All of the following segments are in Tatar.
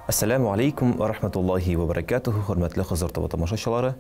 Әссәләмү алейкум ва рахматуллахи ва баракатуху, хөрмәтле Хозур ТВ тамашачылары.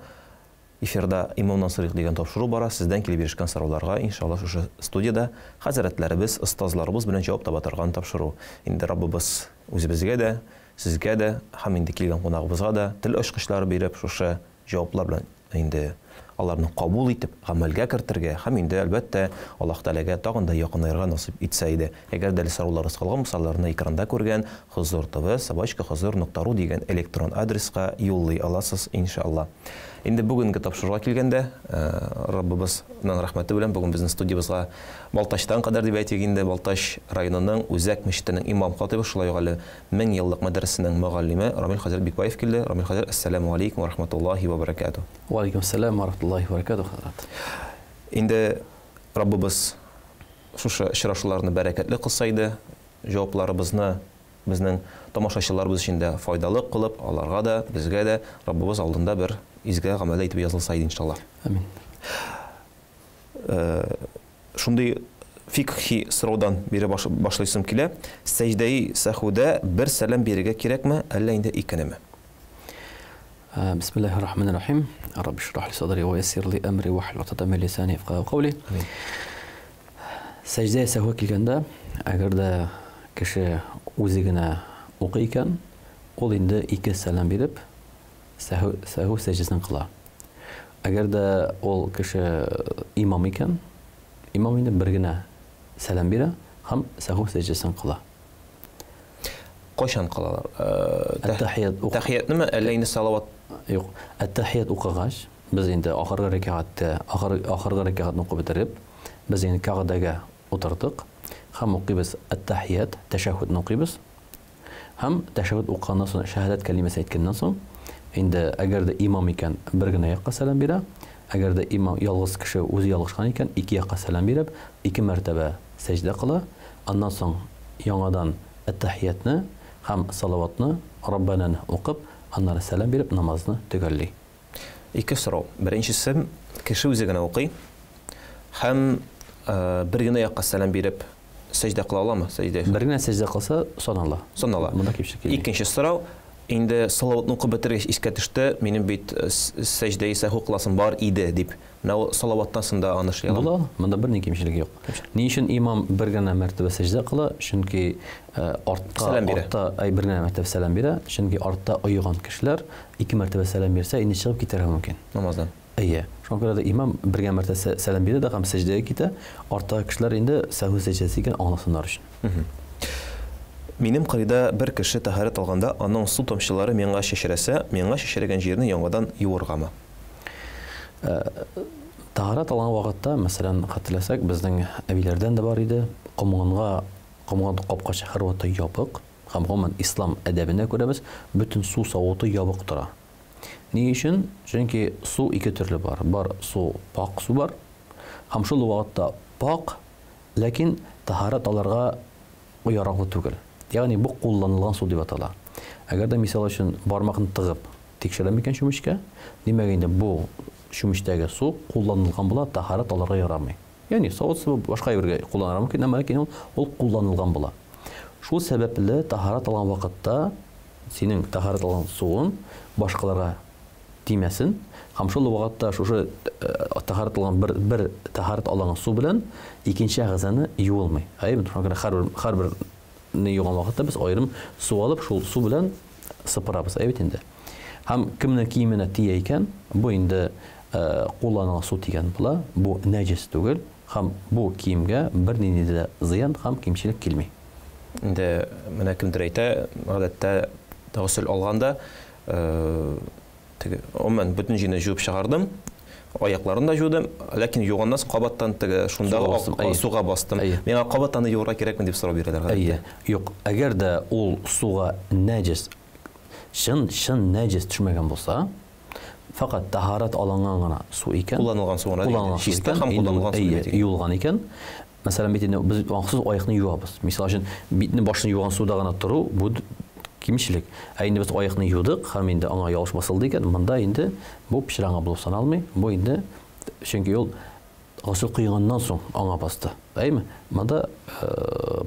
Эфирда Имамнан сорыйк дигән тапшыру бара. Сездән килеп ирешкән сорауларга, иншалла, шушы студиядә хәзрәтләребез, остазларыбыз белән җавап таба торган тапшыру. Инде Раббыбыз үзебезгә дә, сезгә дә һәм инде килгән кунагыбызга да тел ачкычлары биреп, шушы җаваплар белән инде аларны кабул итеп, гамәлгә кертергә һәм инде, әлбәттә, Аллаһ Тәгаләгә тагын да якынаерга насыйп итсә иде. Әгәр дә әле сорауларыгыз калган булса, аларны экранда күргән хозур-тв собачка хозур нокта ру дигән электрон адреска юллый аласыз, иншалла. Инде бүгенге тапшыруга килгәндә, Раббыбызның рәхмәте белән бүген безнең студиябезгә Балтачтан кадәр дип әйтик инде, Балтач районының Үзәк мәчетенең имам-хатыйбы, шулай ук әле 1000 еллык мәдрәсәнең мөгаллиме Рамил хәзрәт Бикбаев килде. Рамил хәзрәт, әссәламү алейкум ва рахматуллаһи ва баракатуһ. Ва алейкум ассалам ва рахматуллаһи ва баракатуһ, хәзрәт. Инде Раббыбыз шушы очрашуларны бәрәкәтле кылса иде, җавапларыбызны безнең тамашачыларыбыз өчен дә файдалы кылып, аларга да, безгә дә Раббыбыз алдында бер изге гамәлдә итеп язылса иде, иншаллаһ. Амин. Шундый фикхи сораудан бире башлыйсым килә. Сәҗдәи сәхүдә бер сәлам бирергә кирәкме, әллә инде икенеме? Бисмиллахир рахманир рахим. Рабби шрах ли садри ва яссир ли амри ва хлул уqдатан мин лисани яфкаху каули. Сәҗдә сәхүгә килгәндә, әгәр дә кеше үзе генә укый икән, ул инде ике сәлам биреп, сәһү, сәһү сәҗдәсен кыла. Әгәр дә ул кеше имам икән, имам инде бер генә сәлам бирә һәм сәһү сәҗдәсен кыла. Кайчан кылалар? Әттәхият ук. Тәхиятнеме, әллә инде салават? Юк. Әттәхият укыгач, без инде ахыргы рәкәгатьтә, ахыр, ахыргы рәкәгатьне укып бетереп, без инде кәгъдәгә утырдык һәм укыйбыз әттәхият, тәшәһһүдне укыйбыз. Һәм тәшәһүд укыганнан соң, шәһадәт кәлимәсе әйткәннән соң, инде әгәр дә имам икән, бер генә якка сәлам бирә, әгәр дә имам ялгыз кеше үзе ялгышкан икән, ике якка сәлам биреп, ике мәртәбә сәҗдә кыла, аннан соң яңадан әттәхиятне һәм салаватны, Раббананы укып, аннары сәлам биреп намазны төгәлли. Ике сорау. Беренчесе, кеше үзе генә укый һәм бер генә якка сәлам биреп сәҗдә кыла аламы? Сәҗдә. Бер генә сәҗдә кылса, санала. Санала. Монда кимчелек килми. Икенче сорау, инде салаватны укып бетергәч искә төште, минем бит сәҗдәи сәһү кыласым бар иде дип. Менә ул салаваттан соң да аны эшли аламы? Була, монда берни кимчелеге юк. Ни өчен имам бер генә мәртәбә сәҗдә кыла? Чөнки артка, Сәлам бирә. артта, әй, бер генә мәртәбә сәлам бирә, чөнки артта оеган кешеләр ике мәртәбә сәлам бирсә, инде чыгып китәргә мөмкин. Намаздан. Әйе. Шуңа күрә дә имам бер генә мәртәбә сәлам бирә дә һәм сәҗдәгә китә, арттагы кешеләр инде сәһү сәҗдәсе икәнен аңласыннар өчен. Минем кырыйда бер кеше тәһарәт алганда, аның су тамчылары миңа чәчрәсә, миңа чәчрәгән җирне яңадан юыргамы? Тәһарәт алган вакытта, мәсәлән, хәтерләсәк, безнең әбиләрдән дә бар иде, комганга, комган капкачы һәрвакытта ябык, һәм гомумән ислам әдәбенә күрә без, бөтен су савыты ябык тора. Ни өчен? Чөнки су ике төрле бар. Бар су, пакь су бар. Һәм шул ук вакытта пакь, ләкин тәһарәт алырга яраклы түгел. Ягъни бу кулланылган су дип атала. Әгәр дә мисал өчен бармакны тыгып тикшерәм икән чүмечкә, димәк инде бу чүмечтәге су кулланылган була, тәһарәт алырга ярамый. Ягъни савыт-саба башка әйбергә кулланырга мөмкин, әмма ләкин ул, ул кулланылган була. Шул сәбәпле тәһарәт алган вакытта синең тәһарәт алган суың башкаларга тимәсен һәм шул ук вакытта шушы тәһарәт алган бер, бер тәһарәт алынган су белән икенче әгъзаны юылмый. Әйе, шуңа күрә һәрбер, һәрбер не юган вакытта без аерым су алып, шул су белән сыпырабыз, әйе бит инде. Һәм кемнең киеменә тия икән, бу инде кулланылган су тигән була, бу нәҗес түгел һәм бу киемгә бернинди дә зыян һәм кимчелек килми. Инде менә кемдер әйтә, гадәттә госел алганда, теге, гомумән, бөтен җирне җуып чыгардым, аякларын да җудым, ләкин юганнан соң кабаттан теге шундагы Суга бастым, әйе. суга бастым. Әйе. Миңа кабат аны юырга кирәкме дип сорау бирәләр гадәттә. Әйе. Юк, әгәр дә ул суга нәҗес, чын, чын нәҗес төшмәгән булса, фәкать тәһарәт алынган гына су икән, Кулланылган су гына кулланылган су чиста икән, һәм инде ул, кулланылган су әйе, дип әйтик. юылган икән, мәсәлән, бит инде без махсус аякны юабыз. Мисал өчен, битне башны юган суда гына тору, бу кимчелек. Ә инде без аякны юдык һәм инде аңа ялгыш басылды икән, монда инде бу пычранган булып саналмый. Бу инде, чөнки ул госел коеганнан соң аңа басты. Әйме? Монда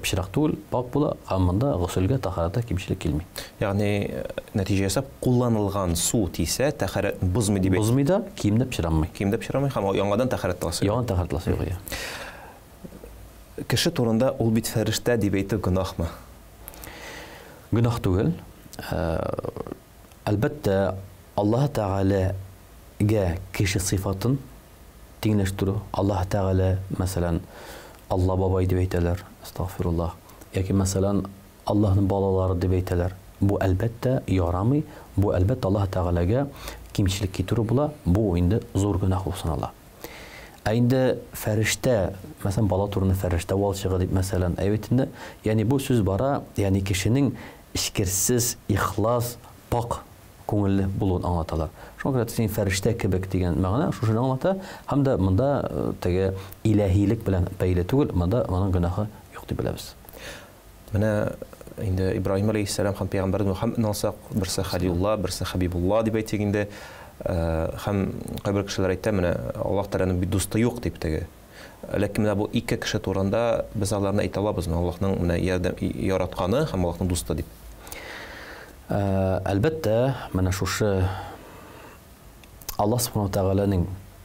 пычрак түгел, пакь була, һәм монда госелгә, тәһарәтә кимчелек килми. Ягъни, нәтиҗә ясап, кулланылган су тисә, тәһарәт бозмый дип әйт. Бозмый да, кием дә пычранмый. Кием дә пычранмый һәм яңадан тәһарәт аласы юк. Яңадан тәһарәт аласы юк, иә. Кеше турында ул бит фәрештә дип әйтү гөнаһмы? Гөнаһ түгел. Әлбәттә, Аллаһы Тәгаләгә кеше сыйфатын тиңләштерү, Аллаһ Тәгалә, мәсәлән, Алла бабай дип әйтәләр, әстәгъфируллаһ, яки, мәсәлән, Аллаһның балалары дип әйтәләр. Бу, әлбәттә, ярамый, бу, әлбәттә, Аллаһ Тәгаләгә кимчелек китерү була, бу инде зур гөнаһ булып санала. Ә инде фәрештә, мәсәлән, бала турында фәрештә валчыгы дип, мәсәлән, әй бит инде, ягъни бу сүз бара, ягъни кешенең эчкерсез, ихлас, пакь күңелле булуын аңлаталар. Шуңа күрә син фәрештә кебек дигән мәгънә шушыны аңлата һәм дә монда теге иләһилек белән бәйле түгел, монда моның гөнаһы юк дип беләбез. Менә инде Ибраһим алейһиссәлам һәм пәйгамбәребез Мөхәммәдне алсак, берсе Хәлиулла, берсе Хәбибулла дип әйтик инде. Һәм кайбер кешеләр әйтә, менә Аллаһ Тәгаләнең бит дусты юк дип теге. Ләкин менә бу ике кеше турында без аларны әйтә алабызмы? Аллаһның менә ярдәм яратканы һәм Аллаһның дусты дип. Әлбәттә, менә шушы Аллаһ Субхану Тәгаләнең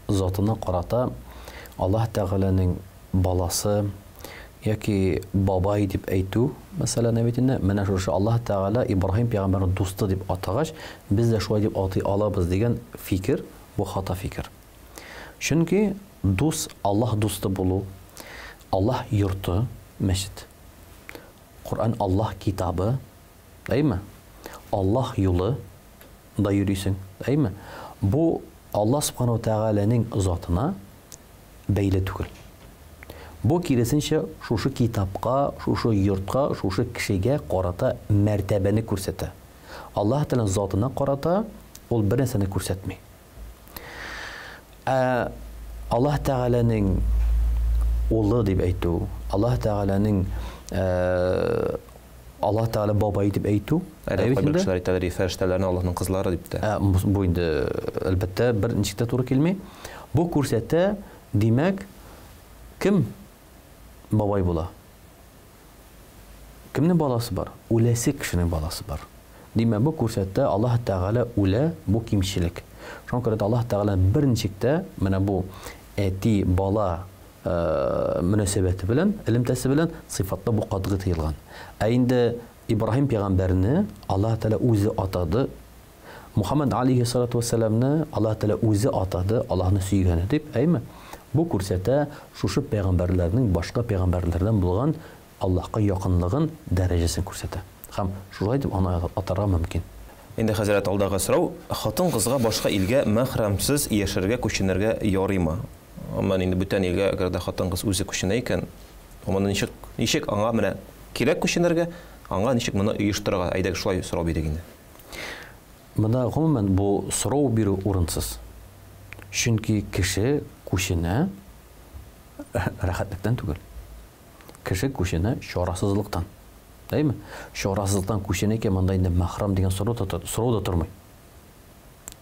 затына карата Аллаһ Тәгаләнең баласы яки бабай дип әйтү, мәсәлән, бит инде менә шушы Аллаһ Тәгалә Ибраһим пәйгамбәрне дусты дип атагач, без дә шулай дип атый алабыз дигән фикер, бу хата фикер. Чөнки дус, Аллаһ дусты булу, Аллаһ йорты, мәчет. Коръән Аллаһ китабы, әйме? Аллаһ юлы да йөрисең, әйме? Бу Аллаһ Субхану Тәгаләнең затына бәйле түгел. Бу киресенчә шушы китапка, шушы йортка, шушы кешегә карата мәртәбәне күрсәтә. Аллаһ Тәгаләнең затына карата ул бер нәрсәне күрсәтми. Ә Аллаһ Тәгаләнең улы дип әйтү, Аллаһ Тәгаләнең Аллаһ Тәгалә бабай дип әйтү, Әле кайбер кешеләр әйтәләр, фәрештәләрне Аллаһның кызлары дип тә. Бу инде, әлбәттә, бер ничек тә туры килми. Бу күрсәтә, димәк, кем бабай була? Кемнең баласы бар? Үләсе кешенең баласы бар. Димәк, бу күрсәтә, Аллаһ Тәгалә үлә, бу кимчелек. Шуңа күрә дә Аллаһ Тәгалә берничек тә менә бу әти, бала мөнәсәбәте белән, элемтәсе белән сыйфатлау бу катгый тыелган. Ә инде Ибраһим пәйгамбәрне Аллаһ Тәгалә үзе атады. Мухаммад алейһиссалату вәссәламны Аллаһ Тәгалә үзе атады, Аллаһны сөйгәне дип, әйме? Бу күрсәтә шушы пәйгамбәрләрнең башка пәйгамбәрләрдән булган Аллаһка якынлыгын, дәрәҗәсен күрсәтә. Һәм шулай дип аны атарга мөмкин. Инде, хәзрәт, алдагы сорау, хатын-кызга башка илгә мәхрәмсез яшәргә күченергә ярыймы? Гомумән, инде бүтән илгә әгәр дә хатын-кыз үзе күченә икән, моны ничек, ничек аңа менә кирәк күченергә, аңа ничек моны оештырырга? Әйдәгез, шулай сорау бирик инде. Монда, гомумән, бу сорау бирү урынсыз. Чөнки кеше күченә рәхәтлектән түгел. Кеше күченә чарасызлыктан. Әйме? Чарасызлыктан күченә икән, монда инде мәхрәм дигән сорау да, сорау да тормый.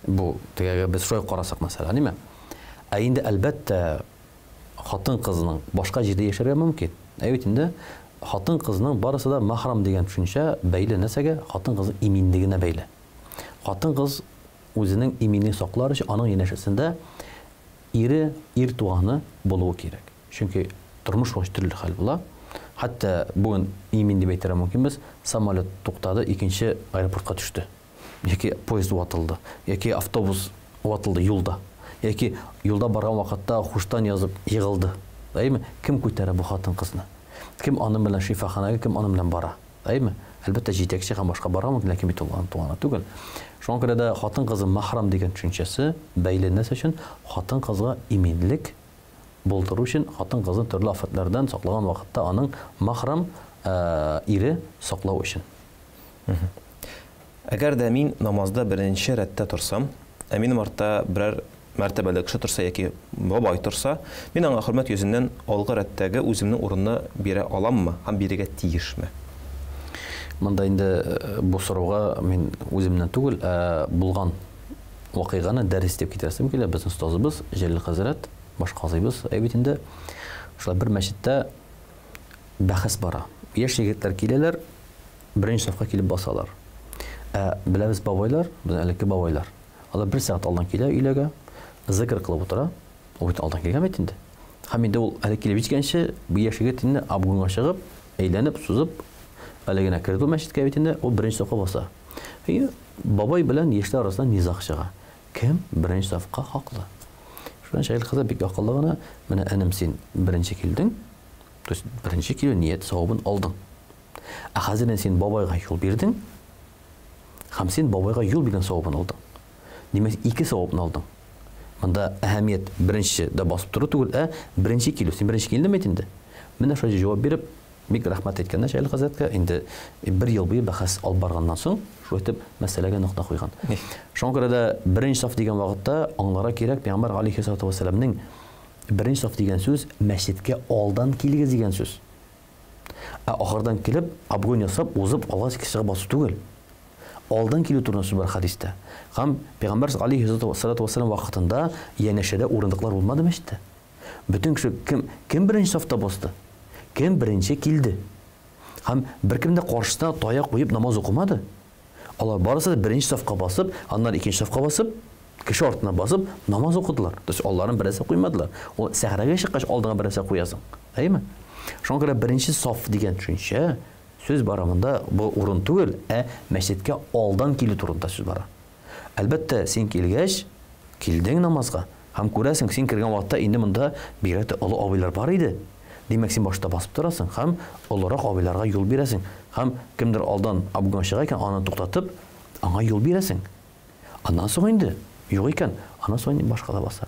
Бу тегегә без шулай карасак, мәсәлән, әйме? Ә инде, әлбәттә, хатын-кызның башка җирдә яшәргә мөмкин. Ә бит инде хатын-кызның барысы да мәхрәм дигән төшенчә бәйле нәрсәгә? Хатын-кызның иминлегенә бәйле. Хатын-кыз үзенең иминлеген саклар өчен аның янәшәсендә ире, ир туганы булуы кирәк. Чөнки тормыш булгач төрле хәл була. Хәтта бүген имин дип әйтергә мөмкинбез, самолет туктады, икенче аэропортка төште. Яки поезд ватылды, яки автобус ватылды юлда, яки юлда барган вакытта хуштан язып егылды. Әйеме? Кем күтәрә бу хатын-кызны? Кем аның белән шифаханәгә, кем аның белән бара? Әйеме? Әлбәттә, җитәкче һәм башка барырга мөмкин, ләкин бит ул аның туганы түгел. Шуңа күрә дә хатын-кызның махрам дигән төшенчәсе бәйле нәрсә өчен? Хатын-кызга иминлек булдыру өчен, хатын-кызны төрле афәтләрдән саклаган вакытта аның махрам ире саклау өчен. Әгәр дә мин намазда беренче рәттә торсам, ә минем артта берәр мәртәбәле кеше торса яки бабай торса, мин аңа хөрмәт йөзеннән алгы рәттәге үземнең урынны бирә аламмы һәм бирергә тиешме? Монда инде бу сорауга мин үземнән түгел, ә булган вакыйганы дәрес итеп китерәсем килә. Безнең остазыбыз Җәлил хәзрәт. Баш казыйбыз, әй бит инде. Шулай бер мәчеттә бәхәс бара. Яшь егетләр киләләр, беренче сафка килеп басалар. Ә беләбез бабайлар, безнең элекке бабайлар. Алар бер сәгать алдан килә өйләгә, зикр кылып утыра. Ул бит алдан килгән бит инде. Һәм инде ул әле килеп җиткәнче, бу яшь егет инде обгонга чыгып, әйләнеп, сузып, әле генә керде ул мәчеткә бит инде, ул беренче сафка баса. И бабай белән яшьләр арасында низаг чыга. Кем беренче сафка хаклы? Шуннан Шәһил кызы бик акыллы гына, менә энем син беренче килдең, то есть беренче килү ният савабын алдың. Ә хәзер инде син бабайга юл бирдең, һәм син бабайга юл биргән савабын алдың. Димәк, ике савапны алдың. Монда әһәмият беренче дә басып тору түгел, ә беренче килү. Син беренче килдең бит инде. Менә шулай җавап биреп, бик рәхмәт әйткәннәр Шәһил хәзрәткә. Инде бер ел буе бәхәс алып барганнан соң, шулай итеп мәсьәләгә нокта куйган. Шуңа күрә дә беренче саф дигән вакытта аңларга кирәк, Пәйгамбәр алейһиссалату вәссәламнең беренче саф дигән сүз мәчеткә алдан килегез дигән сүз. Ә ахырдан килеп, обгон ясап, узып, алга чыгып басу түгел. Алдан килү турында сүз бар хәдистә. Һәм Пәйгамбәр алейһиссалату вәссәлам вакытында янәшәдә урындыклар булмады мәчеттә. Бөтен кеше кем кем беренче сафта басты? Кем беренче килде? Һәм беркем дә каршысына таяк куеп намаз укымады. Алар барысы да беренче сафка басып, аннары икенче сафка басып, кеше артына басып намаз укыдылар. То есть алларын бер нәрсә куймадылар. Ул сәхрәгә чыккач алдыңа бер нәрсә куясың. Әйеме? Шуңа күрә беренче саф дигән төшенчә сүз бара монда бу урын түгел, ә мәчеткә алдан килү турында сүз бара. Әлбәттә, син килгәч, килдең намазга һәм күрәсең, син кергән вакытта инде монда бигрәк тә олы абыйлар бар иде. Димәк, син башта басып торасың һәм олырак абыйларга юл бирәсең. Һәм кемдер алдан обгон чыга икән, аны туктатып, аңа юл бирәсең. Аннан соң инде, юк икән, аннан соң инде башка да баса.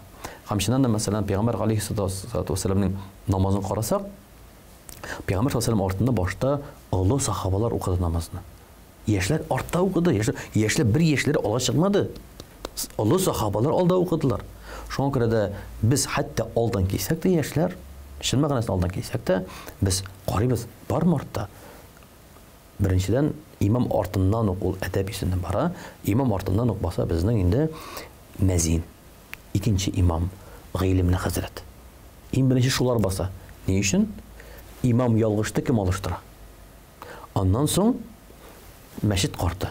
Һәм чыннан да, мәсәлән, Пәйгамбәр галәйһиссалату вәссәламнең намазын карасак, Пәйгамбәр саллаллаһу алейһи вәсәлләм артында башта олы сахабалар укыды намазны. Яшьләр артта укыды. Яшьләр, яшьләр бер яшьләр алга чыкмады. Олы сахабалар алда укыдылар. Шуңа күрә дә без хәтта алдан килсәк тә яшьләр, чын мәгънәсендә алдан килсәк тә, без карыйбыз, бармы артта? Беренчедән, имам артыннан ук ул әдәп йөзеннән бара. Имам артыннан ук баса безнең инде мәзин, икенче имам, гыйлемле хәзрәт. Иң беренче шулар баса. Ни өчен? Имам ялгышты, кем алыштыра? Аннан соң мәчет карты,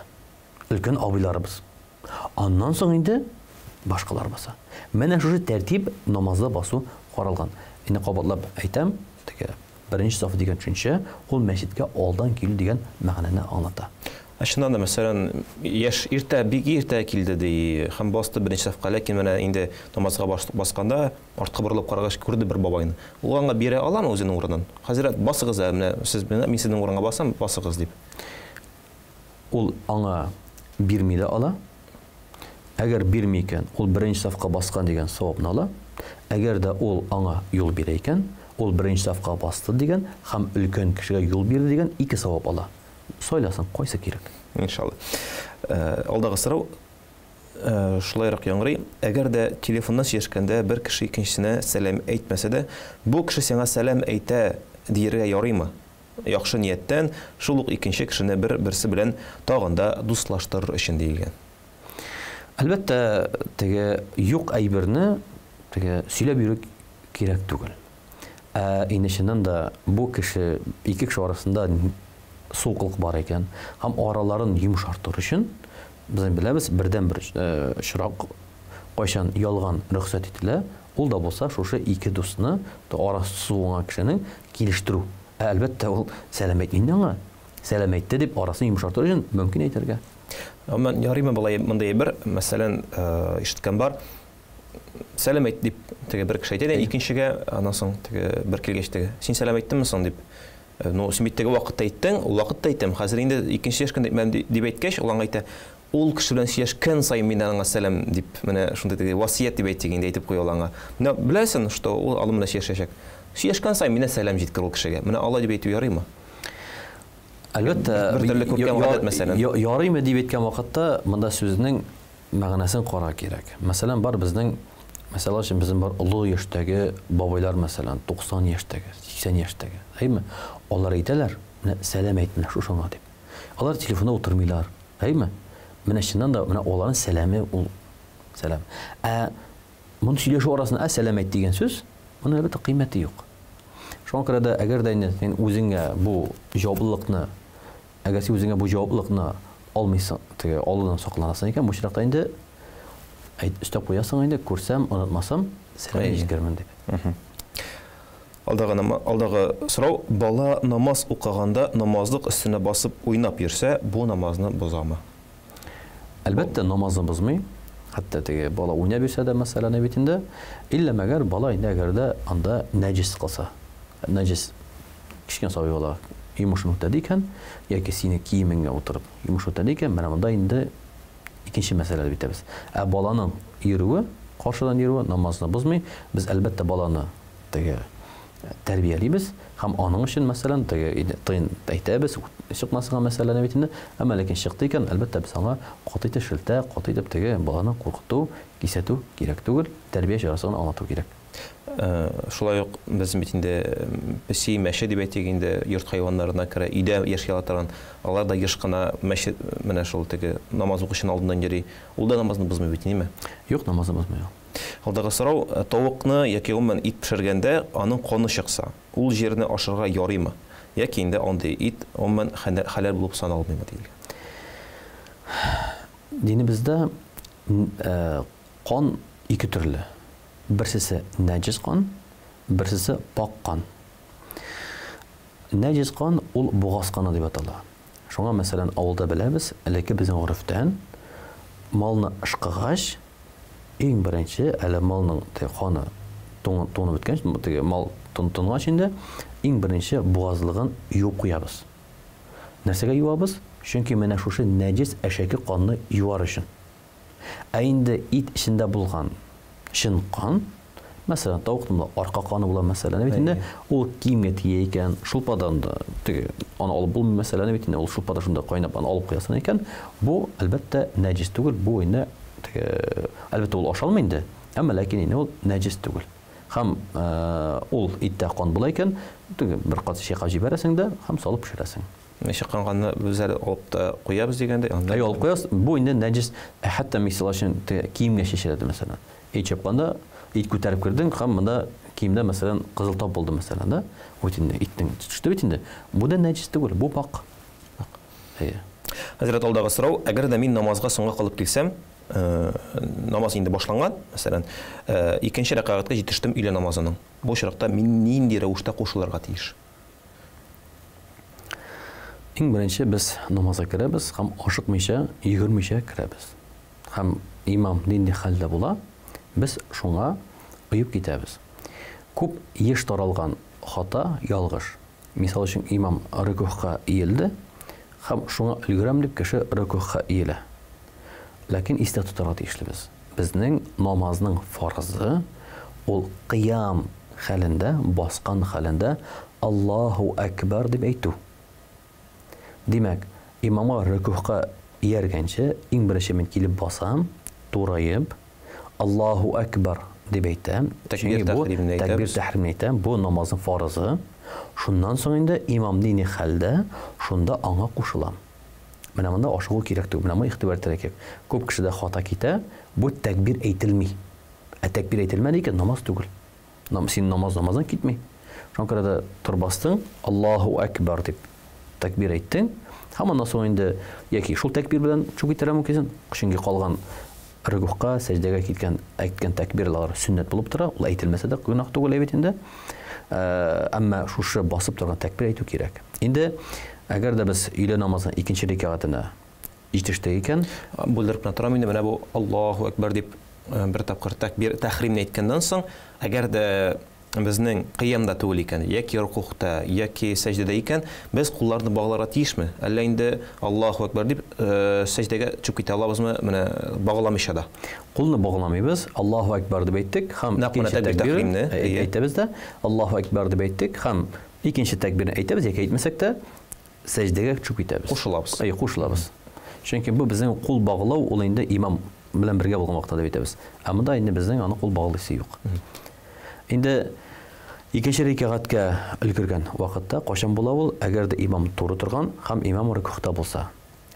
өлкән абыйларыбыз. Аннан соң инде башкалар баса. Менә шушы тәртип намазда басу каралган. Инде кабатлап әйтәм, теге беренче саф дигән төшенчә ул мәчеткә алдан килү дигән мәгънәне аңлата. Ә чыннан да, мәсәлән, яшь иртә, бик иртә килде ди, һәм басты беренче сафка, ләкин менә инде намазга басканда артка борылып карагач күрде бер бабайны. Ул аңа бирә аламы үзенең урынын? Хәзрәт, басыгыз әле, менә сез менә мин сезнең урынга басам, басыгыз дип. Ул аңа бирми дә ала. Әгәр бирми икән, ул беренче сафка баскан дигән савапны ала. Әгәр дә ул аңа юл бирә икән, ул беренче сафка басты дигән һәм өлкән кешегә юл бирде дигән ике савап ала. Сайласын, кайсы кирәк. Иншалла. Алдагы сорау шулайрак яңгырый. Әгәр дә телефоннан сөйләшкәндә бер кеше икенчесенә сәлам әйтмәсә дә, бу кеше сиңа сәлам әйтә диергә ярыймы? Яхшы нияттән шул ук икенче кешене бер-берсе белән тагын да дуслаштырыр өчен диелгән. Әлбәттә, теге юк әйберне теге сөйләп йөрү кирәк түгел. Ә инде чыннан да бу кеше, ике кеше арасында суыклык бар икән һәм араларын йомшартыр өчен, без инде беләбез, бердәнбер очрак, кайчан ялган рөхсәт ителә, ул да булса шушы ике дусны, арасы суынган кешенең килештерү. Ә әлбәттә, ул сәлам әйтми инде аңа. Сәлам әйтте дип арасын йомшартыр өчен мөмкин әйтергә. Гомумән, ярыймы болай мондый әйбер? Мәсәлән, ишеткән бар, сәлам әйт дип теге бер кеше әйтә дә икенчегә, аннан соң теге бер килгәч теге, син сәлам әйттеңме соң дип. Ну, син бит теге вакытта әйттең, ул вакытта әйтәм, хәзер инде икенче яшькәндә әйтмәдем дип әйткәч, ул аңа әйтә, ул кеше белән сөйләшкән саен мин аңа сәлам дип, менә шундый теге васыять дип әйтик инде, әйтеп куя ул аңа. Менә беләсең, что ул алым белән сөйләшәчәк. Сөйләшкән саен миннән сәлам җиткер ул кешегә. Менә алай дип әйтү ярыймы? Әлбәттә, бер төрле күркәм гадәт, мәсәлән. Ярыймы дип әйткән вакытта монда сүзнең мәгънәсен карарга кирәк. Мәсәлән, бар безнең, мәсәл өчен, безнең бар олы яшьтәге бабайлар, мәсәлән, 90 яшьтәге, 80 яшьтәге, әйеме? Алар әйтәләр, менә сәлам әйт менә шушыңа дип. Алар телефонда утырмыйлар, әйеме? Менә чыннан да, менә аларның сәламе ул сәлам. Ә Моны сөйләшү арасында әссәлам әйт дигән сүз, моның әлбәттә кыйммәте юк. Шуңа күрә дә әгәр дә инде син үзеңә бу җаваплылыкны, әгәр син үзеңә бу җаваплылыкны алмыйсың, теге алудан сакланасың икән, бу очракта инде әйт, өстәп куясың инде, күрсәм, онытмасам, сәлам җиткерермен дип. Алдагы, алдагы сорау, бала намаз укыганда намазлык өстенә басып уйнап йөрсә, бу намазны бозамы? Әлбәттә, намазны бозмый. Хәтта теге бала уйнап йөрсә дә, мәсәлән, бит инде, иллә мәгәр бала инде әгәр дә анда нәҗес кылса. Нәҗес кечкенә сабый бала йомышын үтәде икән, яки сине киемеңә утырып йомыш үтәде икән, менә монда инде икенче мәсьәлә дип әйтәбез. Ә баланың йөрүе, каршыдан йөрүе намазны бозмый. Без, әлбәттә, баланы теге тәрбиялибез һәм аның өчен, мәсәлән, теге тыйын әйтәбез, чыкмасынга мәсьәләне бит инде. Әмма ләкин чыкты икән, әлбәттә, без аңа каты итеп шелтә, каты итеп теге баланы куркыту, кисәтү кирәк түгел, тәрбия чарасы гына аңлату кирәк. Шулай ук без бит инде песи, мәче дип әйтик инде, йорт хайваннарына керә, өйдә яши ала торган, алар да еш кына мәче менә шул теге намаз укучының алдыннан йөри. Ул да намазны бозмый бит, ниме? Юк, намазны бозмый ул. Алдагы сорау, тавыкны яки гомумән ит пешергәндә аның каны чыкса, ул җирне ашарга ярыймы? Яки инде андый ит гомумән хәләл булып саналмыймы диелгән. Динебездә кан ике төрле. Берсесе нәҗес кан, берсесе пакь кан. Нәҗес кан ул бугаз каны дип атала. Шуңа, мәсәлән, авылда беләбез, элекке безнең горефтән малны ышкыгач, иң беренче әле малның теге каны туңып беткәнч, теге мал тонгач инде, иң беренче бугазлыгын юып куябыз. Нәрсәгә юабыз? Чөнки менә шушы нәҗес әшәке канны юар өчен. Ә инде ит эчендә булган чын кан, мәсәлән, тавыкның да арка каны була, мәсәлән, бит инде, ул киемгә тия икән, шулпадан да теге аны алып булмый, мәсәлән, бит инде, ул шулпада шунда кайнап аны алып куясың икән, бу, әлбәттә, нәҗис түгел, бу инде теге, әлбәттә, ул ашалмый инде, әмма ләкин инде ул нәҗис түгел. Һәм ул иттә кан була икән, теге бер кат чайкап җибәрәсең дә һәм салып пешерәсең. Чыккан канны без әле алып та куябыз дигәндәй, анда. Әйе, алып куябыз. Бу инде нәҗес, хәтта мисал өчен киемгә чәчелә дә, мәсәлән. Ит чапканда, ит күтәреп кердең һәм монда киемдә, мәсәлән, кызыл тап булды, мәсәлән, да? Бу бит инде итнең төште бит инде. Бу да нәҗес түгел, бу пакь. Пакь. Әйе. Хәзрәт, алдагы сорау, әгәр дә мин намазга соңга калып килсәм, намаз инде башланган, мәсәлән, икенче рәкәгатькә җитештем өйлә намазының. Бу очракта мин нинди рәвештә кушылырга тиеш? Иң беренче без намазга керәбез һәм ашыкмыйча, йөгермичә керәбез. Һәм имам нинди хәлдә була, без шуңа оеп китәбез. Күп еш таралган хата, ялгыш. Мисал өчен, имам рөкүгъка иелде һәм шуңа өлгерәм дип кеше рөкүгъка иелә. Ләкин истә тотарга тиешлебез. Безнең намазның фарызы ул кыям хәлендә, баскан хәлендә Аллаһу әкбәр дип әйтү. Димәк, имамга рөкүгъка ияргәнче, иң беренче мин килеп басам, тураеп, Аллаһу әкбәр дип әйтәм. Тәкбир тәхримне әйтәбез. Тәкбир тәхримне әйтәм, бу намазның фарызы. Шуннан соң инде имам нинди хәлдә, шунда аңа кушылам. Менә монда ашыгу кирәк түгел, менә моңа игътибар итәргә кирәк. Күп кешедә хата китә, бу тәкбир әйтелми. Ә тәкбир әйтелмәде икән, намаз түгел. Син намаз намаздан китми. Шуңа күрә дә торып бастың, Аллаһу әкбәр дип тәкбир әйттең. Һәм аннан соң инде яки шул тәкбир белән чүк итәргә мөмкинсең, чөнки калган рөкүгъка, сәҗдәгә киткән әйткән тәкбирләр сөннәт булып тора, ул әйтелмәсә дә гөнаһ түгел бит инде. Әмма шушы басып торган тәкбир әйтү кирәк. Инде әгәр дә без өйлә намазының икенче рәкәгатенә җитештек икән, бүлдереп кенә торам инде, менә бу Аллаһу әкбәр дип бер тапкыр тәкбир тәхримне әйткәннән соң, әгәр дә безнең кыямда түгел икән, яки рукугта, яки сәҗдәдә икән, без кулларны багларга тиешме? Әллә инде Аллаһу әкбәр дип сәҗдәгә төшеп китә алабызмы, менә багламыйча да? Кулны багламыйбыз, Аллаһу әкбәр дип әйттек һәм икенче тәкбирне әйтәбез дә, Аллаһу әкбәр дип әйттек һәм икенче тәкбирне әйтәбез яки әйтмәсәк тә, сәҗдәгә төшеп китәбез. Кушылабыз. Әйе, кушылабыз. Чөнки бу безнең кул баглау, ул инде имам белән бергә булган вакытта дип әйтәбез. Ә монда инде безнең аны кул баглыйсы юк. Инде икенче рәкәгатькә өлгергән вакытта кайчан була ул? Әгәр дә имам туры торган һәм имам рөкүгъта булса.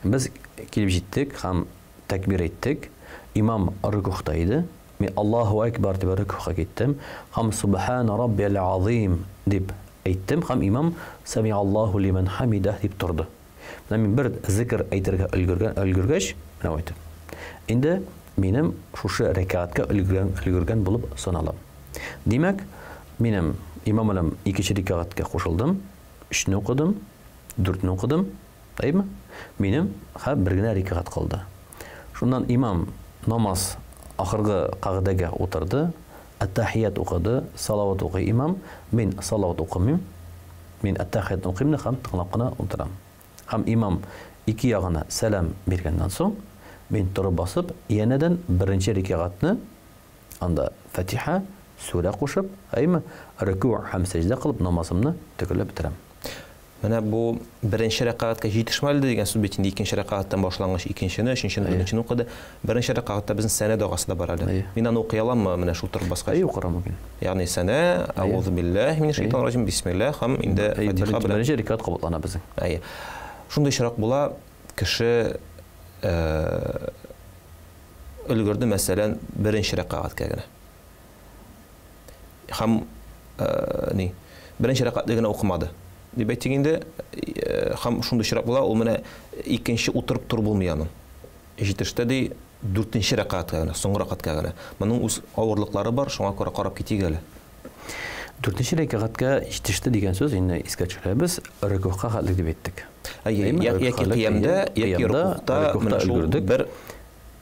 Без килеп җиттек һәм тәкбир әйттек. Имам рөкүгъта иде. Мин Аллаһу әкбәр дип рөкүгъка киттем һәм Субхана раббиял азыйм дип әйттем һәм имам Сәмиаллаһу лимән хәмидәһ дип торды. Менә мин бер зикр әйтергә өлгергән, өлгергәч, менә бу әйтеп. Инде минем шушы рәкәгатькә өлгергән, өлгергән булып саналам. Димәк, минем имам белән икенче рәкәгатькә кушылдым, өчне укыдым, дүртне укыдым, әйеме? Минем хә бер генә рәкәгать калды. Шуннан имам намаз ахыргы кагыйдәгә утырды, әттәхият укыды, салават укый имам, мин салават укымыйм, Мин әттәхиятны укыйм да һәм тыңлап кына утырам. Һәм имам ике ягына сәлам биргәннән соң, мин торып басып, янәдән беренче рикәгатьне, анда Фатиха, сүрә кушып, әйеме, рөкүгъ һәм сәҗдә кылып намазымны төгәлләп бетерәм. Менә бу беренче рәкәгатькә җитешмәле дигән сүз бит инде икенче рәкәгатьтән башлангыч икенчене, өченчене, дүртенчене укыды. Беренче рәкәгатьтә безнең сәнә догасы да бар әле. Мин аны укый аламмы менә шул торып баскач? Әйе, укырга мөмкин. Ягъни сәнә, әгъузу биллаһи минәш шайтанир раҗим, бисмиллаһ һәм инде Фатиха белән. Беренче рәкәгать кабатлана безнең. Әйе. Шундый очрак була, кеше өлгерде, мәсәлән, беренче рәкәгатькә генә. Һәм ни, беренче рәкәгатьне генә укымады. Дип әйтик инде, һәм шундый очрак була, ул менә икенче утырып тору булмый аның. Җитеште ди, дүртенче рәкәгатькә генә, соңгы рәкәгатькә генә. Моның үз авырлыклары бар, шуңа күрә карап китик әле. Дүртенче рәкәгатькә җитеште дигән сүз, инде искә төшерәбез, рөкүгъка хәтле дип әйттек. Әйе, яки кыямда, яки рөкүгъта менә шул бер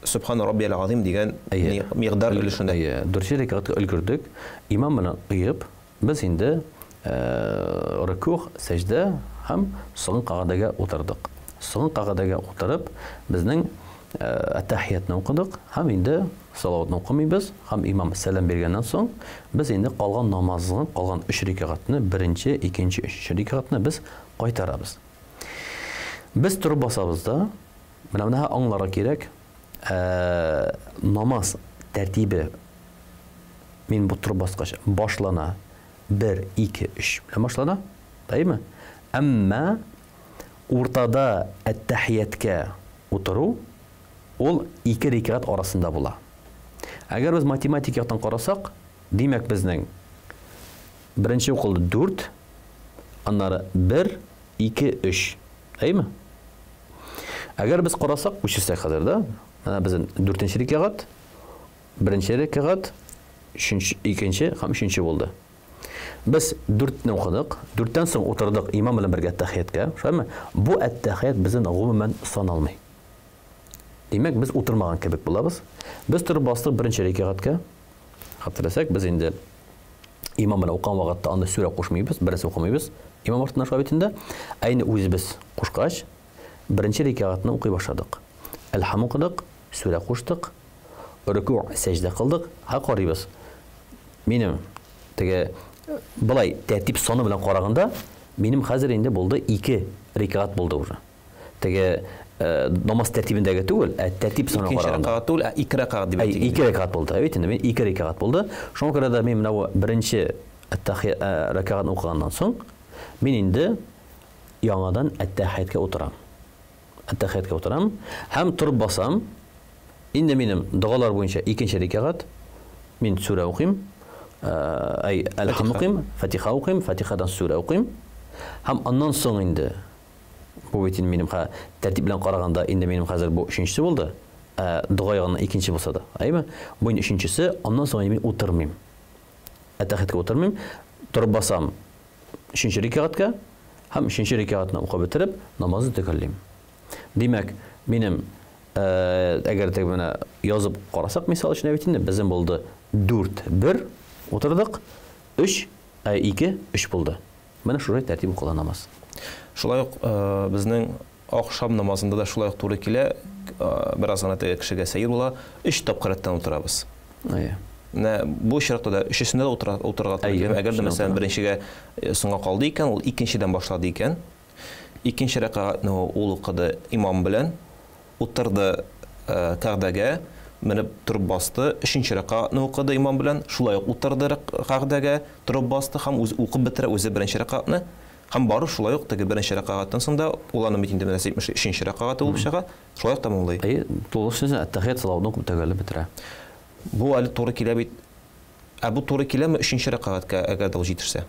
Сөбхана раббиял азим дигән мигъдар өлешендә. Әйе, дүртенче рәкәгатькә өлгердек. Имам белән оеп, без инде рөкүгъ, сәҗдә һәм соңгы кагыйдәгә утырдык. Соңгы кагыйдәгә утырып, безнең әттәхиятны укыдык һәм инде салаватны укымыйбыз һәм имам сәлам биргәннән соң, без инде калган намазның калган өч рәкәгатьне, беренче, икенче, өченче рәкәгатьне без кайтарабыз. Без торып басабыз да, менә моны аңларга кирәк, намаз тәртибе мин бу торып баскач башлана 1, 2, 3 белән башлана, әйеме? Әмма уртада әттәхияткә утыру ул ике рикәгать арасында була. Әгәр без математик яктан карасак, димәк безнең беренче укылды 4, аннары 1, 2, 3. Әйеме? Әгәр без карасак, күчерсәк хәзер дә, менә безнең дүртенче рикәгать, Беренче рәкәгать, өченче, икенче һәм өченче булды. Без дүртне укыдык. Дүрттән соң утырдык имам белән бергә әттәхияткә. Шулаймы? Бу әттәхият безнең гомумән саналмый. Димәк, без утырмаган кебек булабыз. Без торып бастык беренче рәкәгатькә. Хәтерләсәк, без инде имам белән укыган вакытта анда сүрә кушмыйбыз, берәрсе укымыйбыз. Имам артыннан шулай бит инде. Ә инде үзебез кушкач, беренче рәкәгатьне укый башладык. Әлхам укыдык, сүрә куштык, рөкү, сәҗдә кылдык, һә карыйбыз. Минем теге былай тәртип саны белән караганда, минем хәзер инде булды ике рәкәгать булды уже. Теге э, намаз тәртибендәге түгел, ә тәртип саны караганда. Икенче рәкәгать түгел, ә ике рәкәгать дип әйтик. Ике рәкәгать булды. Бит инде мин ике рәкәгать булды. Шуңа күрә дә мин менә бу беренче әттәхият э, рәкәгатьне укыганнан соң, мин инде яңадан әттәхияткә утырам. Әттәхияткә утырам һәм торып басам. Инде минем догалар буенча икенче рәкәгать. Мин сүрә укыйм. Әй, Әлхам укыйм, Фатиха укыйм, Фатихадан сүрә укыйм. Һәм аннан соң инде бу бит инде минем хә тәртип белән караганда инде минем хәзер бу өченчесе булды. Ә дога ягыннан икенче булса да. Әйме? Бу инде өченчесе, аннан соң инде мин утырмыйм. Әттәхияткә утырмыйм. Торып басам өченче рәкәгатькә һәм өченче рәкәгатьне укып бетереп, намазны төгәллим. Димәк, минем әгәр теге менә язып карасак, мисал өчен бит инде безнең булды 4 1 утырдык, 3 2 3 булды. Менә шулай тәртип укыла намаз. Шулай ук безнең ахшам намазында да шулай ук туры килә, бераз гына теге кешегә сәер була, өч тапкыр рәттән утырабыз. Әйе. Менә бу очракта да өчесендә дә утыра, утырырга туры килә. Әгәр дә, мәсәлән, беренчегә соңга калды икән, ул икенчедән башлады икән, икенче рәкәгатьне ул укыды имам белән, утырды кәгъдәгә, менеп торып басты, өченче рәкәгатьне укыды имам белән, шулай ук утырды кәгъдәгә, торып басты һәм үзе укып бетерә үзе беренче рәкәгатьне. Һәм бары шулай ук теге беренче рәкәгатьтән соң да, ул аның бит инде менә 73 нче рәкәгате булып чыга, шулай ук тәмамлый. Әйе, тулысынча әттәхият салаватны укып төгәлләп бетерә. Бу әле туры килә бит. Ә бу туры киләме өченче рәкәгатькә, әгәр дә ул җитешсә?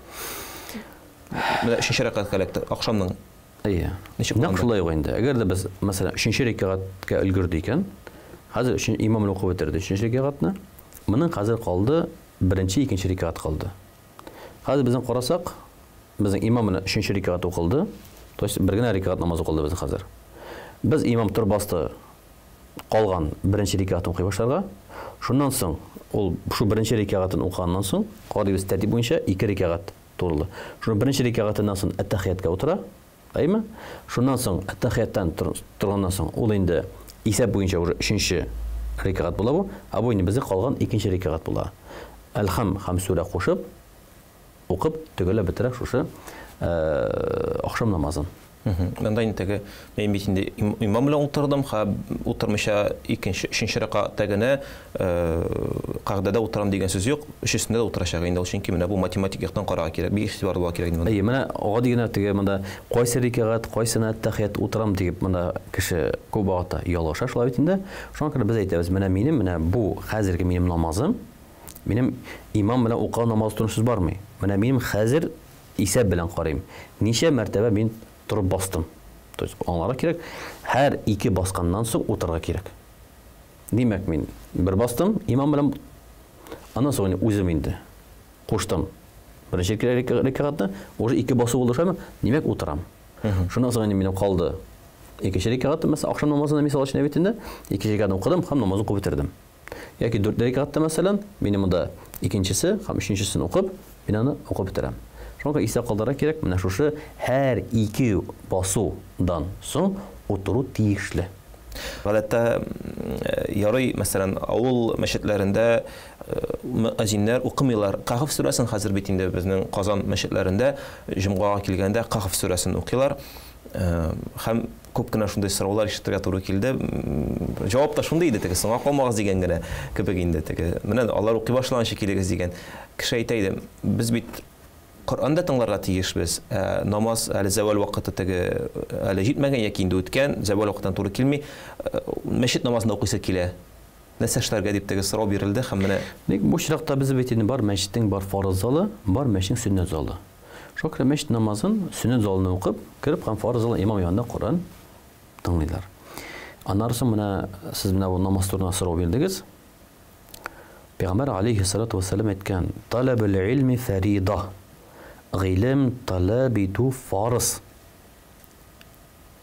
Менә өченче рәкәгатькә эләкте, ахшамның. Әйе. Ничек Нәкъ булганда? шулай ук инде. Әгәр дә без, мәсәлән, өченче рәкәгатькә өлгерде икән, хәзер өчен имам белән укып бетерде өченче рәкәгатьне. Моның хәзер калды беренче, икенче рәкәгать калды. Хәзер безнең карасак, безнең имам белән өченче рәкәгать укылды. То есть бер генә рәкәгать намаз укылды безнең хәзер. Без имам торып басты, калган беренче рәкәгатен укый башларга. Шуннан соң ул шу беренче рәкәгатен укыганнан соң, карыйбыз тәртип буенча ике рәкәгать турылы. Шуны беренче рәкәгатеннән соң әттәхияткә утыра, әйме? Шуннан соң әттәхияттән торганнан соң ул инде исәп буенча уже өченче рәкәгать була бу, ә бу инде безнең калган икенче рәкәгать була. Әлхам һәм сүрә кушып укып төгәлләп бетерә шушы ахшам намазын. Монда инде теге мин бит инде имам белән утырдым, ха утырмыйча икенче, өченче рәкәгатьтә генә кагъдәдә утырам дигән сүз юк, өчесендә дә утырачак инде ул, чөнки менә бу математик яктан карарга кирәк, бик игътибарлы булырга кирәк инде монда. Әйе, менә гади генә теге монда кайсы рәкәгать, кайсына әттәхият утырам дип монда кеше күп вакытта ялгыша шулай бит инде. Шуңа күрә без әйтәбез, менә минем менә бу хәзерге минем намазым, минем имам белән укыган намаз турында сүз бармый. Менә минем хәзер исәп белән карыйм. Ничә мәртәбә мин торып бастым. То есть аңларга кирәк, һәр ике басканнан соң утырырга кирәк. Димәк, мин бер бастым, имам белән, аннан соң инде үзем инде куштым. Беренче рәкәгатьне, уже ике басу булды шулаймы? Димәк, утырам. Шуннан соң инде минем калды икенче рәкәгать, мәсәлән, ахшам намазына мисал өчен бит инде, икенче рәкәгатьне укыдым һәм намазны укып бетердем. Яки дүрт рәкәгатьтә, мәсәлән, минем монда икенчесе һәм өченчесен укып, мин аны укып бетерәм. Шуңа күрә истә калдырырга кирәк, менә шушы һәр ике басудан соң утыру тиешле. Гадәттә, ярый, мәсәлән, авыл мәчетләрендә мөәзиннәр укымыйлар. Каһф сүрәсен хәзер бит инде безнең Казан мәчетләрендә җомгага килгәндә Каһф сүрәсен укыйлар. Һәм күп кенә шундый сораулар ишетергә туры килде. Җавап та шундый иде, теге соңга калмагыз дигән генә кебек инде теге. Менә алар укый башлаганчы килегез дигән. Кеше әйтә иде, без бит Коръән дә тыңларга тиешбез. Ә намаз әле зәвәл вакыты теге әле җитмәгән яки инде үткән, зәвәл вакытына туры килми. Мәчет намазын да укыйсы килә. Нәрсә эшләргә дип теге сорау бирелде һәм менә Ник бу очракта без бит инде бар мәчетнең бар фарыз залы, бар мәчетнең сөннәт залы. Шуңа күрә мәчет намазын сөннәт залына укып, кереп һәм фарыз залы имам янында Коръән тыңлыйлар. Аннары соң менә сез менә бу намаз турында сорау бирдегез. Пәйгамбәр алейһиссалату вассалам әйткән, "Талабул илми фарида." Гыйлем таләп итү фарыз.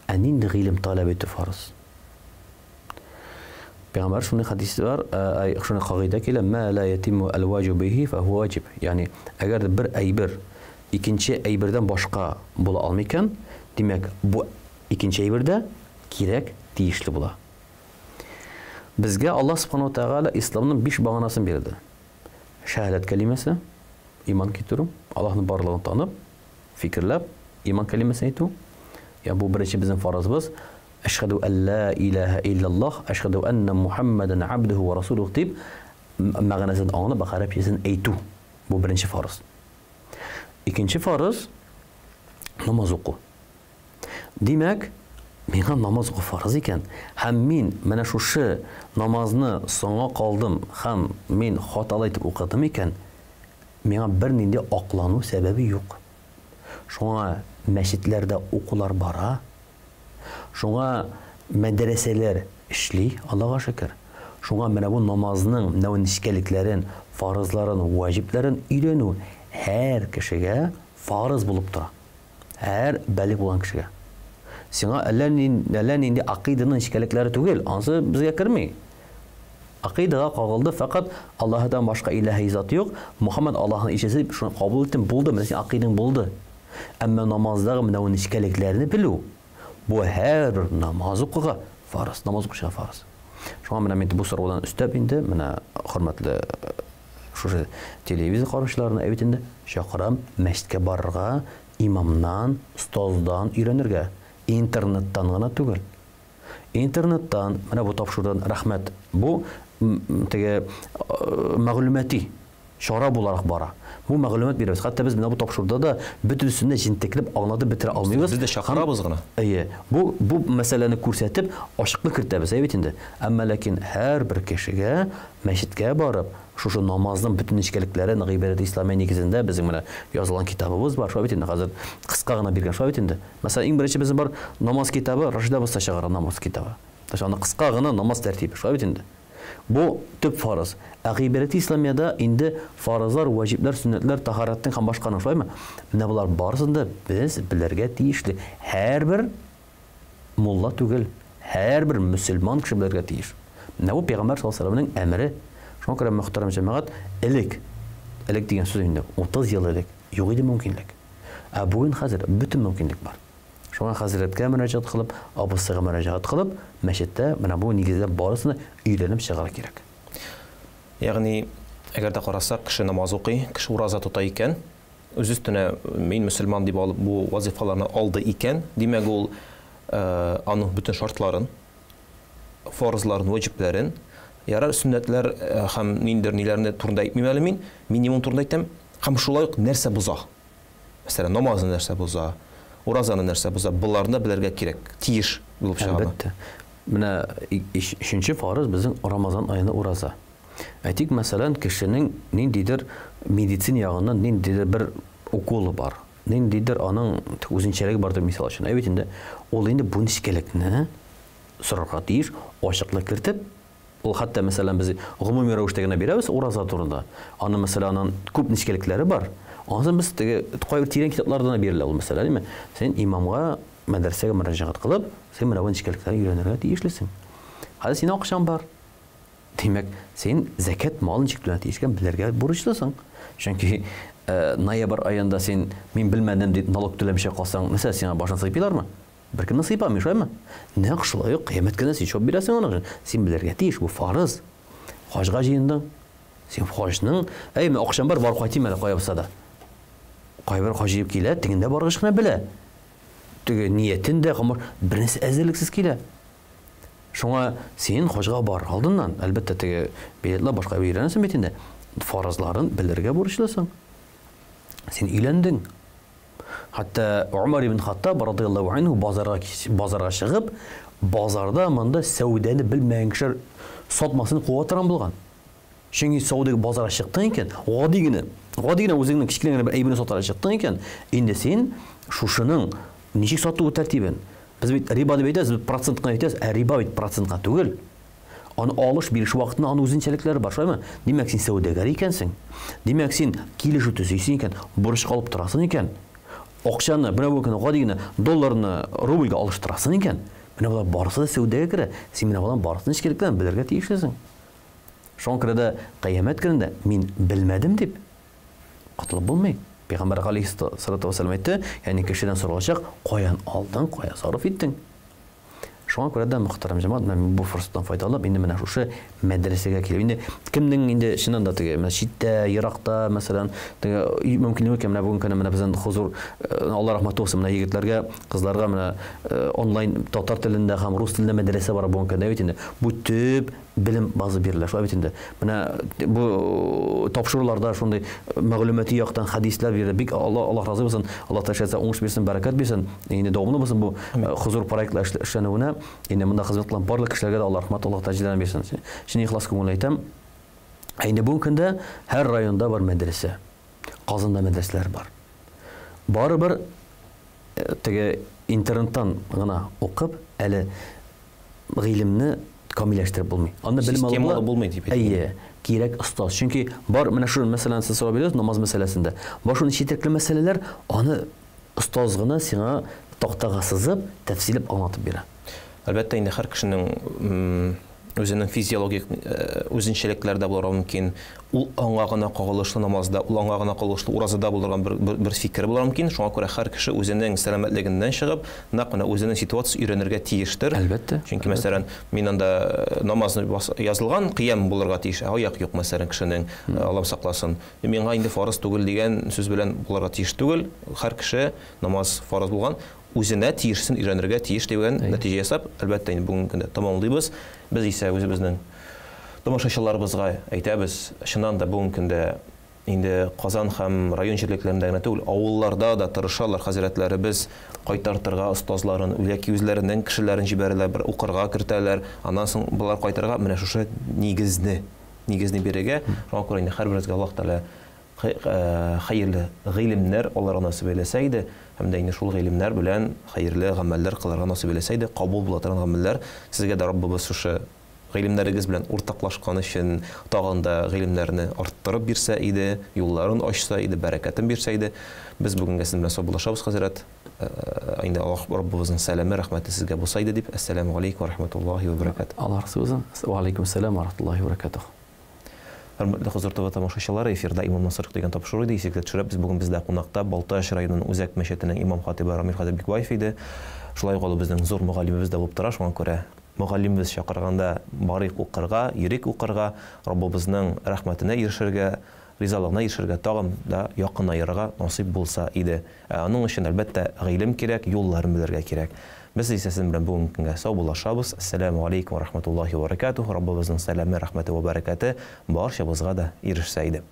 Ә нинди гыйлем таләп итү фарыз? Пәйгамбәр шундый хадис бар, шундый кагыйдә килә, "Ма ла ятиму аль-ваҗибу бихи фа хуа ваҗиб." Ягъни, әгәр дә бер әйбер икенче әйбердән башка була алмый икән, димәк, бу икенче әйбер дә кирәк, тиешле була. Безгә Аллаһ Субхану ва Тәгалә исламның биш баганасын бирде. Шәһадәт кәлимәсе, иман китерү, Аллаһның барлыгын танып, фикерләп, иман кәлимәсен әйтү. Я бу беренче безнең фарызыбыз. Әшһәдү әллә илаһә илляллаһ, әшһәдү әннә Мухаммадан абдуһу ва расулуһу дип мәгънәсен аңлап, гарәпчәсен әйтү. Бу беренче фарыз. Икенче фарыз намаз уку. Димәк, миңа намаз уку фарыз икән, һәм мин менә шушы намазны соңга калдым һәм мин хаталы итеп укыдым икән, миңа бернинди аклану сәбәбе юк. Шуңа мәчетләрдә укулар бара, шуңа мәдрәсәләр эшли, Аллага шөкер. Шуңа менә бу намазның менә бу нечкәлекләрен, фарызларын, ваҗибләрен өйрәнү һәр кешегә фарыз булып тора. Һәр балигъ булган кешегә. Сиңа әллә ни, әллә нинди акыйданың нечкәлекләре түгел, ансы безгә керми. Акыйдага кагылды, фәкать Аллаһыдан башка илаһи зат юк, Мухаммад Аллаһның илчесе дип шуны кабул иттем, булды, менә синең акыйдаң булды. Әмма намаздагы менә бу нечкәлекләрне белү, бу һәрбер намаз укуга фарыз, намаз укучыга фарыз. Шуңа менә мин бу сораудан өстәп инде, менә хөрмәтле шушы телевизор караучыларны әйбит инде, чакырам мәчеткә барырга, имамнан, остаздан өйрәнергә, интернеттан гына түгел. Интернеттан, менә бу тапшырудан рәхмәт. Бу теге мәгълүмати. Чара буларак бара. Бу мәгълүмат бирәбез. Хәтта без менә бу тапшыруда да бөтенесен дә җентекләп аңлатып бетерә алмыйбыз. Без дә чакырабыз гына. Әйе. Бу бу мәсьәләне күрсәтеп, ачыклык кертәбез, әйе бит инде. Әмма ләкин һәрбер кешегә мәчеткә барып, шушы намазның бөтен нечкәлекләрен гыйбадәт исламия нигезендә безнең менә язылган китабыбыз бар, шулай бит инде, хәзер кыска гына биргән, шулай бит инде. Мәсәлән, иң беренче безнең бар намаз китабы, Рашид абыстай чыгарган намаз китабы. То есть аны кыска гына намаз тәртибе, шулай бит инде. Бу төп фарыз. Ә гыйбадәти исламиядә инде фарызлар, ваҗибләр, сөннәтләр, таһарәтнең һәм башканың, шулаймы? Менә болар барысын да без белергә тиешле. Һәрбер мулла түгел, һәрбер мөселман кеше белергә тиеш. Менә бу пәйгамбәр саллаллаһу алейһи вәсәлләмнең әмере. Шуңа күрә, мөхтәрәм җәмәгать, элек, элек дигән сүз инде 30 ел элек юк иде мөмкинлек. Ә бүген хәзер бөтен мөмкинлек бар. Шуңа хәзрәткә мөрәҗәгать кылып, абыстайга мөрәҗәгать кылып, мәчеттә менә бу нигездә барысын да өйрәнеп чыгарга кирәк. Ягъни, әгәр дә карасак, кеше намаз укый, кеше ураза тота икән, үз өстенә мин мөселман дип алып бу вазифаларны алды икән, димәк ул аның бөтен шартларын, фарызларын, ваҗибләрен, ярар, сөннәтләр һәм ниндидер ниләрне турында әйтмим әле мин, минимум турында әйтәм, һәм шулай ук нәрсә боза. Мәсәлән, намазны нәрсә боза, уразаны нәрсә боза, боларны белергә кирәк, тиеш булып чыга. Әлбәттә. Менә өченче фарыз безнең Рамазан аенда ураза. Әйтик, мәсәлән, кешенең ниндидер медицина ягыннан ниндидер бер уколы бар, ниндидер аның үзенчәлеге бар дип мисал өчен. Ә бит инде ул инде бу нечкәлекне сорарга тиеш, ачыклык кертеп, Ул хәтта, мәсәлән, без гомуми рәвештә генә бирәбез ураза турында. Аны, мәсәлән, анын күп нечкәлекләре бар. Анысын без теге кайбер тирән китапларда да бирелә ул мәсьәлә, димме? Син имамга, мәдрәсәгә мөрәҗәгать кылып, син менә бу нечкәлекләрне өйрәнергә тиешлесең. Хәзер синең акчаң бар. Димәк, син зәкят малын ничек түләргә тиешлеген белергә бурычлысың. Чөнки ноябрь аенда син мин белмәдем дип налог түләмичә калсаң, нәрсә, сиңа башын сыйпыйлармы? Беркемне сыйпамый, шулаймы? Нәкъ шулай ук кыямәт көнендә син җавап бирәсең аның өчен. Син белергә тиеш, бу фарыз. Хаҗга җыендың. Син хаҗның, әй, менә акчам бар, барып кайтыйм әле кая булса да. Кайбер хаҗ җыеп килә, тегендә баргач кына белә. Теге ниятен дә, һәм бернәрсә әзерлексез килә. Шуңа син хаҗга бар алдыннан, әлбәттә, теге билетлар башка өйрәнәсең бит инде. Фарызларын белергә бурычлысың. Син өйләндең. Хәтта Умар ибн Хаттаб радыяллаһу анһу базарга базарга чыгып, базарда монда сәүдәне белмәгән кешеләр сатмасын куа торган булган. Чөнки сәүдәгә базарга чыктың икән, гади генә, гади генә үзеңнең кечкенә генә бер әйберне сатарга чыктың икән, инде син шушының ничек сату тәртибен. Без бит риба дип әйтәбез, без процент кына әйтәбез, ә риба бит процентка түгел. Аны алыш-биреш вакытында аның үзенчәлекләре бар, шулаймы? Димәк, син сәүдәгәр икәнсең. Димәк, син килешү төзисең икән, бурычка алып торасың икән. Акчаны, менә бу көнне гади генә долларны рубльгә алыштырасың икән. Менә болар барысы да сәүдәгә керә. Син менә боларның барысын нечкәлекләрен белергә тиешлесең. Шуңа күрә дә кыямәт көнендә мин белмәдем дип котылып булмый. Пәйгамбәр галәйһиссалату вәссәлам әйтте, ягъни кешедән соралачак, каян алдың, кая сарыф иттең? Шуңа күрә дә, мөхтәрәм җәмәгать, менә мин бу форсаттан файдаланып, инде менә шушы мәдрәсәгә килеп, инде кемнең инде чыннан да теге, менә читтә, еракта, мәсәлән, теге мөмкинлеге икән, менә бүгенге көндә менә безнең хозур, Алла рәхмәте булсын, менә егетләргә, кызларга менә онлайн татар телендә һәм рус телендә мәдрәсә бар бүгенге көндә бит инде. Бу төп белем базы бирелә, шулай бит инде. Менә бу тапшыруларда шундый мәгълүмати яктан хәдисләр бирелә. Бик Алла, Аллаһ разый булсын, Аллаһ тәшәсә уңыш бирсен, бәрәкәт бирсен. Инде дәвамлы булсын бу хозур проектлар эшләнүенә. Инде монда хезмәт кылган барлык кешеләргә дә Аллаһ рәхмәт, Аллаһ тәҗрибәләрен бирсен. Чын ихлас күңел әйтәм. Ә инде бүгенге көндә һәр районда бар мәдрәсә. Казанда мәдрәсәләр бар. Барыбер теге интернеттан гына укып, әле гыйлемне камилләштереп булмый. Анда белем алып Системалы булмый дип әйтә. Әйе, кирәк остаз. Чөнки бар менә шул мәсәлән сез сорап бирдегез намаз мәсьәләсендә. Бар шундый четерекле мәсьәләләр, аны остаз гына сиңа тактага сызып, тәфсилләп аңлатып бирә. Әлбәттә инде һәр кешенең үзенең физиологик үзенчәлекләре дә булырга мөмкин. Ул аңа гына кагылышлы намазда, ул аңа гына кагылышлы уразада булырга бер, бер, бер фикер булырга мөмкин. Шуңа күрә һәр кеше үзенең сәламәтлегеннән чыгып, нәкъ менә үзенең ситуациясен өйрәнергә тиештер. Әлбәттә. Чөнки, мәсәлән, мин анда намазны язылган, кыям булырга тиеш, ә аяк юк, мәсәлән, кешенең, Аллам сакласын. Миңа инде фарыз түгел дигән сүз белән булырга тиеш түгел. Һәр кеше намаз фарыз булган, үзенә тиешсен өйрәнергә тиеш дигән нәтиҗә ясап, әлбәттә, инде бүгенге көндә тәмамлыйбыз. Без исә үзебезнең тамашачыларыбызга әйтәбез, чыннан да бүгенге көндә Инде Казан һәм район җирлекләрендә генә түгел, авылларда да тырышалар хәзрәтләребез кайтартырга остазларын, яки үзләренең кешеләрен җибәрәләр, бер укырга кертәләр, аннан соң болар кайтырга менә шушы нигезне, нигезне бирергә. Шуңа күрә инде һәрберебезгә Аллаһ Тәгалә хәерле гыйлемнәр алырга насыйп әйләсә иде, һәм дә инде шул гыйлемнәр белән хәерле гамәлләр кылырга насыйп әйләсә иде, кабул була торган гамәлләр. Сезгә дә Раббыбыз шушы Гыйлемнәрегез белән уртаклашкан өчен тагын да гыйлемнәрне арттырып бирсә иде, юлларын ачса иде, бәрәкәтен бирсә иде. Без бүгенгә сезнең белән саубуллашабыз, хәзрәт. Инде Аллаһ Раббыбызның сәламе, рәхмәте сезгә булса иде дип, әссәламү галәйкүм вә рахматуллаһи вә бәрәкәтүһ. Аллаһ разый булсын. Вә алейкүм сәлам вә рахматуллаһи вә бәрәкәтүһ. Хөрмәтле Хозур ТВ тамашачылары, эфирда Имам Насыров дигән тапшыру иде. Исегезгә төшерәбез, бүген бездә кунакта Балтач районының Үзәк мәчетенең имам-хатыйбы Рамил хәзрәт Бикбаев иде. Шулай ук ул безнең зур мөгаллимебез дә булып тора, шуңа күрә мөгаллимебез чакырганда барыйк укырга, йөрик укырга, Раббыбызның рәхмәтенә ирешергә, ризалыгына ирешергә тагын да якынаерга насыйп булса иде. Ә аның өчен, әлбәттә, гыйлем кирәк, юлларын белергә кирәк. Без исә сезнең белән бүгенге көнгә саубуллашабыз. Әссәләмү галәйкүм вә рахматуллаһи вә бәрәкәтүһ. Раббыбызның сәламе, рәхмәте вә бәрәкәте барчабызга да ирешсә иде.